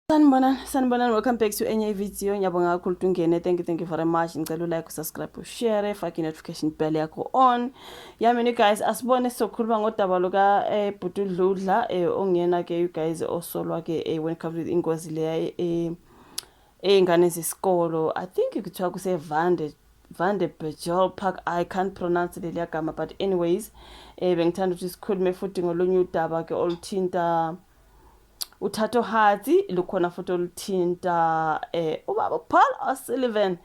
Sanibonani, sanibonani, welcome back to enye video. Ngiyabonga kakhulu ukuthi ungene. Thank you, thank you very much. Ngicela ulike, usubscribe, ushare, fake i-notification bell yakho on. Yeah, mina guys, asibone sizokhuluma ngodaba luka Bhuti Dludla ongena ke you guys osolwa ke when it comes with ingozi leya ey'ngane zesikolo. I think kuthiwa kuse Vanderbijl Park. I can't pronounce leliya gama, but anyways, bengithanda ukuthi sikhulume futhi ngolunye udaba ke oluthinta uThatohatsi, lukhona futhi oluthinta ubaba Paul O'Sullivan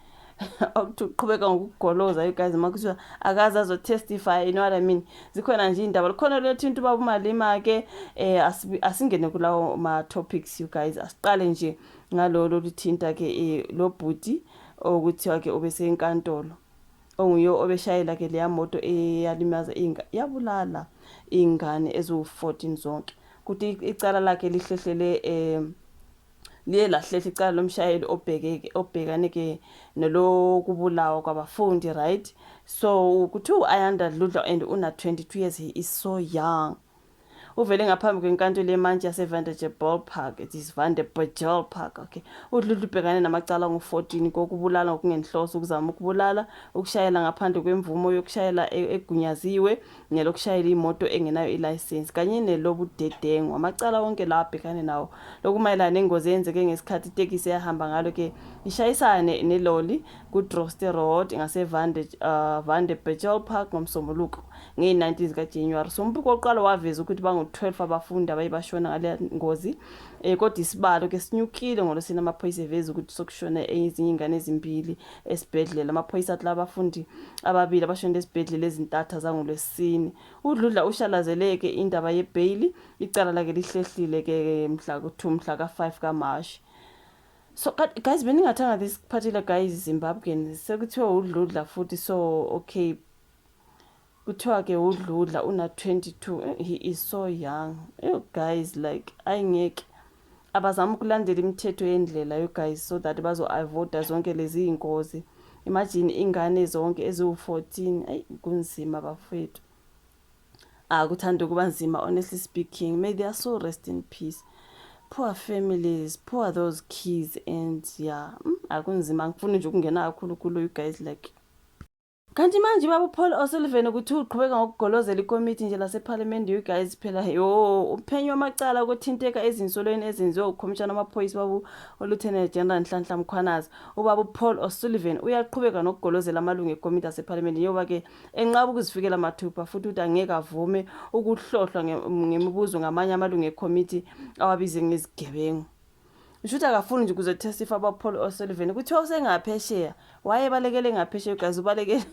okuthi uqhubeka ngokugoloza, you guys, makuthiwa akaze azotestify, you know what I mean? Zikhona nje indaba lukhona lothinta ubaba uMalema ke. Asingene kulawo ma topics, you guys. Asiqale nje ngalolo luthinta ke lo bhuti okuthiwa ke ubesenkantolo, onguye obeshayela ke leya moto eyalimaza inga yabulala ingane eziwu-14 zonke. Kuthi icala lakhe lihlehlele, liye lahlehla icala lomshayeli obheke obhekane ke nolokubulawa kwabafundi, right? So kuthiwa u-Ayanda Dludla and una 22 years, he is so young. Uvele ngaphambi kwenkantolo yemantshi yaseVanderbijl Park. It is Vanderbijl Park, okay. UDludla ubhekane namacala angu-14 kokubulala ngokungenhloso, ukuzama ukubulala, ukushayela ngaphandle kwemvumo yokushayela egunyaziwe, nelokushayela imoto engenayo ilayisensi, kanye nelobudedengu. Amacala wonke lawa abhekane nawo lokumayelana nengozi eyenzeke ngesikhathi itekisi eyahamba ngalo ke ishayisane neloli kuDroste Road ngase Vanderbijl Park ngoMsombuluko ngeyi-19 zikaJanuwari. So umbiko wokuqala waveza ukuthi bangu-12 abafundi abaye bashona ngale ngozi, kodwa isibalo ke sinyukile ngoLwesine amaphoyisa eveza ukuthi sokushona ezinye ingane ezimbili esibhedlela. Amaphoyisa athi labafundi ababili abashonele esibhedlela ezintatha zangoLwesine. UDludla ushalazeleke indaba yebheyili. Icala lake lihlehlile ke mhla ku-2, mhla ka-5 kaMashi. So guys, beningathanga this particular guy is Zimbabwean. Sekuthiwa uDludla futhi. So okay, kuthiwa ke uDludla una 22. He is so young, you guys. Like, ayingeke abazama ukulandela imithetho yendlela, you guys, so that bazo-avoida zonke lezi iy'ngozi. Imagine ingane zonke eziwu-14. Ayi, kunzima bafowethu, akuthanda ukuba nzima, honestly speaking. May their soul rest in peace. Poor families, poor those kids, and yeah, akunzima. Angifuni nje ukungena kakhulu kulo, you guys. Like, kanti manje baba uPaul O'Sullivan ukuthi uqhubeka ngokugolozela ikomiti nje lasephalamende, you guys. Phela yo uphenyo wamacala okuthinteka ezinsolweni ezenziwe ukhomishana wamaphoyisa babu uLieutenant General Nhlanhla Mkhwanazi. Ubaba uPaul O'Sullivan uyaqhubeka nokugolozela amalungu ekomiti lasephalamende njengoba ke enqaba ukuzifikela mathupha futhi uthi angeke avume ukuhlohlwa ngemibuzo ngamanye amalungu ekomiti awabize ngezigebengu. Usho ukuthi akafuni nje ukuze testify uBaba Paul O'Sullivan. Kuthiwa usengaphesheya, wayebalekele ngaphesheya guys, ubalekele,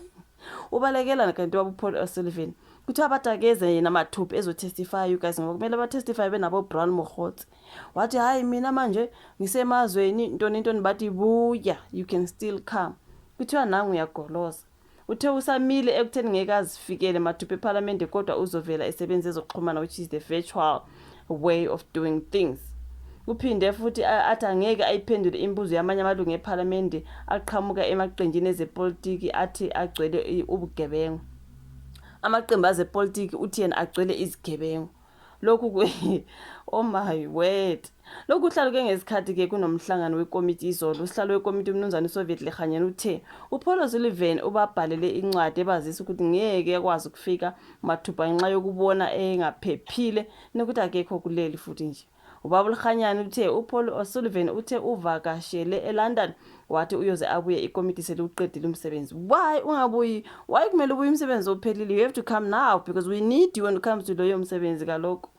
ubalekela kanti ubaba Paul O'Sullivan. Kuthiwa abadakeze yena mathupha ezotestify, you guys, ngoba kumele batestify benabo Brown Mogotsi. Wathi, "Hayi, mina manje ngisemazweni, ntoni ntoni." Bathi, "Buya, you can still come." Kuthiwa nangu uyagoloza. Uthe usamile ekutheni ngeke azifikele mathupha ephalamende, kodwa uzovela esebenzisa ezokuxhumana, which is the virtual way of doing things. Uphinde futhi athi angeke ayiphendule imibuzo yamanye amalungu ephalamende aqhamuka emaqenjini ezepolitiki athi agcwele ubugebengu. Amaqembu azepolitiki uthi yena agcwele izigebengu. Lokhu oh my word, lokhu kuhlaluke ngesikhathi ke kunomhlangano wekomiti izolo. Usihlalo wekomiti umnumzane uSoviet Lekganyane uthe uPaul O'Sullivan ubabhalele incwadi ebazisa ukuthi ngeke akwazi ukufika mathupha ngenxa yokubona engaphephile nokuthi akekho kuleli futhi nje. Ubaba uLekganyane uthe uPaul O'Sullivan uthe uvakashele eLondon, wathi uyoze abuye ikomiti seliwuqedile umsebenzi. Why ungabuyi? Why kumele ubuye umsebenzi ophelile? You have to come now because we need you when it comes to loyo msebenzi kalokhu.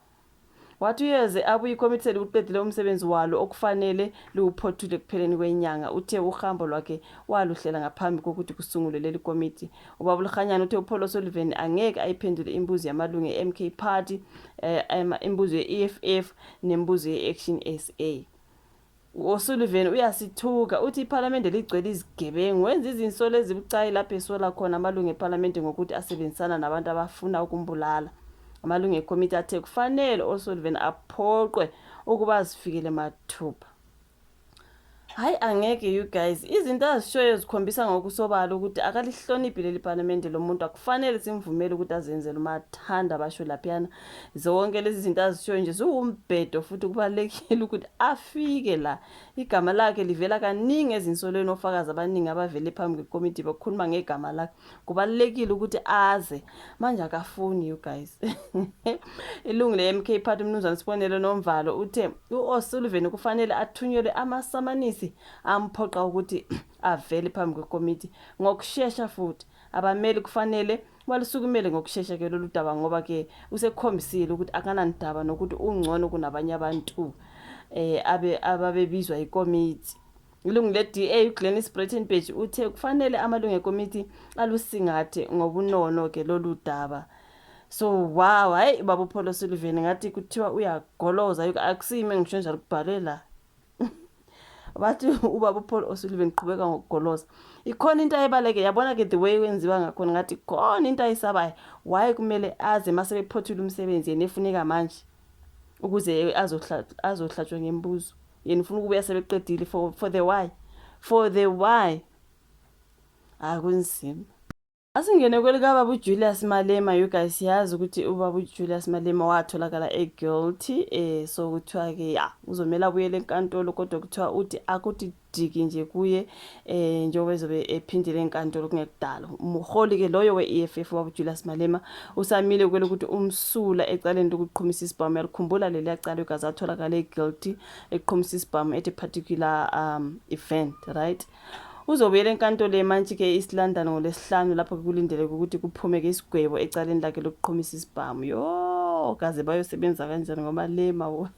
Wathi uyeze abuye ikomiti seliwuqedile umsebenzi walo okufanele liwuphothule ekupheleni kwenyanga. Uthe uhambo lwakhe waluhlela ngaphambi kokuthi kusungulwe leli komiti. Ubaba uLekganyane uthe uPaul O'Sullivan angeke ayiphendule imibuzo yamalungu e-MK Party, imibuzo ye-EFF nemibuzo ye-Action SA. O'Sullivan uyasithuka, uthi iphalamende ligcwele izigebengu. Wenza izinsolo ezibucayi lapho esola khona amalungu ephalamende ngokuthi asebenzisana nabantu abafuna ukumbulala. Amalungu ekomiti athe kufanele O'Sullivan aphoqwe ukuba azifikele mathupha. Hayi angeke you guys, izinto azishoyo zikhombisa ngokusobala ukuthi akalihloniphi leli phalamende lo muntu, akufanele simvumele ukuthi azenzele umathanda basho laphiyana. Zonke lezi zinto azishoyo nje ziwumbhedo futhi kubalulekile ukuthi afike la. Igama lakhe livela kaningi ezinsolweni ofakazi abaningi abavele phambi kwekomiti bekhuluma ngegama lakhe. Kubalulekile ukuthi aze. Manje akafuni you guys. Ilungu le-MK Party uMnumzane Sibonelo Nomvalo uthe u-O'Sullivan kufanele athunyelwe amasamanisi amphoqa ukuthi avele phambi kwekomiti ngokushesha futhi abameli kufanele balusukumele ngokushesha ke lolu daba ngoba ke usekhombisile ukuthi akanandaba nokuthi ungcono kunabanye abantu abe ababebizwa ikomiti. Ilungu le-DA uGlenis Breitenberg uthe kufanele amalungu ekomiti alusingathe ngobunono ke lolu daba. So wow, hayi baba uPaul O'Sullivan ngathi kuthiwa uyagoloza, akusimi ngisho njalo kubhalwe la. Bathi ubaba uPaul O'Sullivan qhubeka ngokugoloza. Ikhona into ayibaleke yabona ke the way wenziwa ngakhona ngathi khona into ayisabayo. Why kumele aze mase bephothula umsebenzi yena efuneka manje ukuze azohlatshwa ngemibuzo. Yena ufuna ukubuya sebeqedile for the why? For the why? Akunzima. Asingene kwelikababa uJulius Malema you guys, siyazi ukuthi ubaba uJulius Malema watholakala e-guilty so kuthiwa ke ya uzomela abuyele enkantolo kodwa kuthiwa uthi akuthi diki nje kuye njengoba ezobe ephindile enkantolo kungekudala. Umholi ke loyo we-EFF ubaba uJulius Malema usamile kwelokuthi umsula ecaleni lokuqhumisa isibhamu. Yalikhumbula leliya cala ugazi atholakala e-guilty eqhumisa isibhamu at a particular event, right? Uzobuyela enkantolo yemantshi ke East London ngoLwesihlanu lapho kulindeleke ukuthi kuphume ke isigwebo ecaleni lakhe lokuqhumisa isibhamu. Yo, kaze bayosebenza kanjani ngoMalema.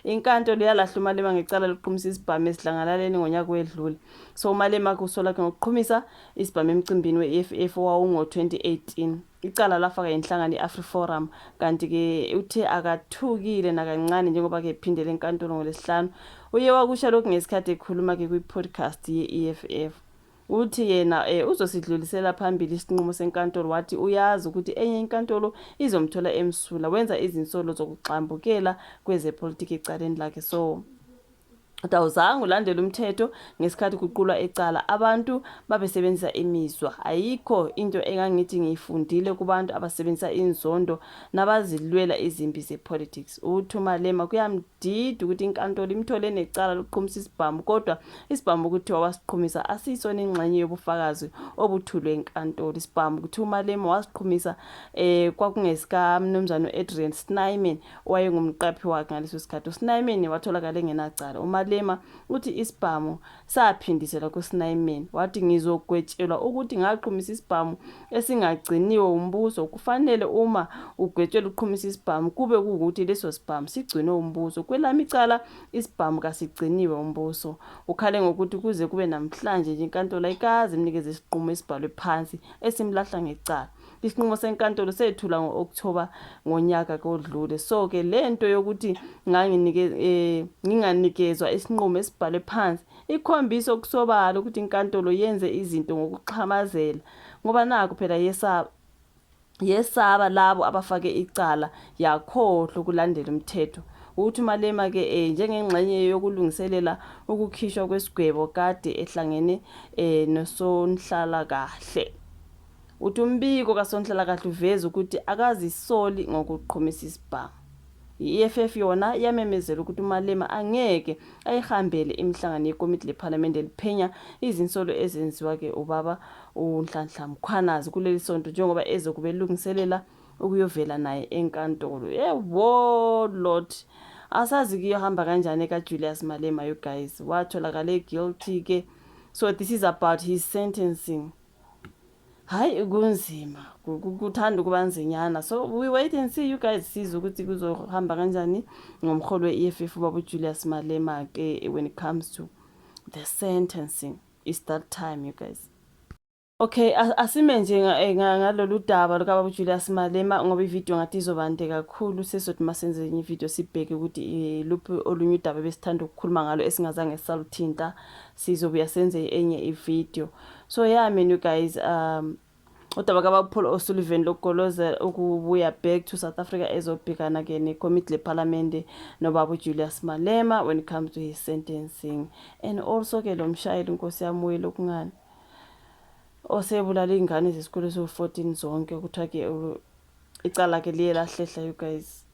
Inkantolo yalahla uMalema ngecala lokuqhumisa isibhamu esidlangalaleni ngonyaka wedlule. So uMalema kusola ke ngokuqhumisa isibhamu emcimbini we-EFF owawungo-2018. Icala lafaka inhlangano i-AfriForum kanti ke uthe akathukile nakancane njengoba ke ephindele enkantolo ngoLwesihlanu. Uye wakusho lokhu ngesikhathi ekhuluma ke kwi-podcast ye-EFF. Uthi yena uzosidlulisela phambili isinqumo senkantolo wathi uyazi ukuthi enye inkantolo izomthola emsula. Wenza izinsolo zokugxambukela kwezepolitiki ecaleni lakhe. So awuzange ulandele umthetho ngesikhathi kuqulwa icala, abantu babesebenzisa imizwa. Ayikho into engangithi ngiyifundile kubantu abasebenzisa inzondo nabazilwela izimpi zepolitics. Uthi uMalema kuyamdida ukuthi inkantolo imthole necala lokuqhumisa isibhamu kodwa isibhamu kuthiwa wasiqhumisa asiyisona ingxenye yobufakazi obuthulwe enkantolo. Isibhamu kuthiwa uMalema wasiqhumisa kwakungesika mnumzane u-Adrian Snyman owayengumqaphi wakhe ngaleso sikhathi. USnyman watholakala engenacala. UMalema uthi isibhamu saphindiselwa kuSnyman. Wathi ngizogwetshelwa ukuthi ngaqhumisa isibhamu esingagciniwe umbuso. Kufanele uma ugwetshelwa uqhumisa isibhamu kube kuwukuthi leso sibhamu sigcinwe umbuso. Kwelami icala isibhamu kasigciniwe umbuso. Ukhale ngokuthi kuze kube namhlanje nje inkantolo ayikaze imnikeze isinqumo esibhalwe phansi esimlahla ngecala. Isinqumo senkantolo sethulwa ngo-Okthoba ngonyaka kodlule. So ke lento yokuthi nginganikezwa isinqumo esibhalwe phansi ikhombisa okusobala ukuthi inkantolo yenze izinto ngokuxhamazela ngoba nakhu phela yesaba labo abafake icala yakhohlwa ukulandela umthetho. Uthi uMalema ke njengengxenye yokulungiselela ukukhishwa kwesigwebo kade ehlangene nosonhlalakahle. Uthi umbiko kasonhlalakahle uveza ukuthi akazisoli ngokuqhumisa isibhamu. I-EFF yona yamemezela ukuthi uMalema angeke ayihambele imihlangano yekomiti lephalamende eliphenya izinsolo ezenziwa ke ubaba uNhlanhla Mkhwanazi kuleli sonto njengoba ezokube elungiselela ukuyovela naye enkantolo. Yebo Lord, asazi kuyohamba kanjani eka Julius Malema you guys. Watholakala guilty ke. So this is about his sentencing. Hayi kunzima, kuthanda ukuba nzinyana. So we wait and see you guys, sizwe ukuthi kuzohamba kanjani ngomholi we-EFF ubaba uJulius Malema ke when it comes to the sentencing. It's that time you guys. Okay, asime nje ngalolu daba lukababa uJulius Malema ngoba ivideo ngathi izobande kakhulu. Sesothi masenze enye ivideo sibheke ukuthi luphi olunye udaba besithanda ukukhuluma ngalo esingazange saluthinta, sizobuya senze enye ivideo. So yeah man you guys, Udaba kababa Paul O'Sullivan lokugolozela ukubuya back to South Africa ezobhekana ke nekomiti lephalamende nobaba uJulius Malema when it comes to his sentencing. And also ke lo mshayeli, inkosi yami, lokungani osebulala iy'ngane zesikole eziwu-14 zonke, kuthiwa ke icala ke liye lahlehla, you guys.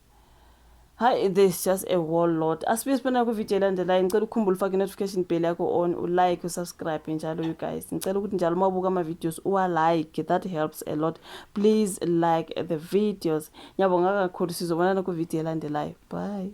Hayi, there's just a whole lot. Asibuye sibona kwividiyo elandelayo. Ngicela ukukhumbula ufake i-notification bell yakho on, ulike, usubscribe njalo, you guys. Ngicela ukuthi njalo uma ubuka ama-videos uwa-like, that helps a lot. Please like the videos. Ngiyabonga kakhulu, sizobonana kwividiyo elandelayo. Bye.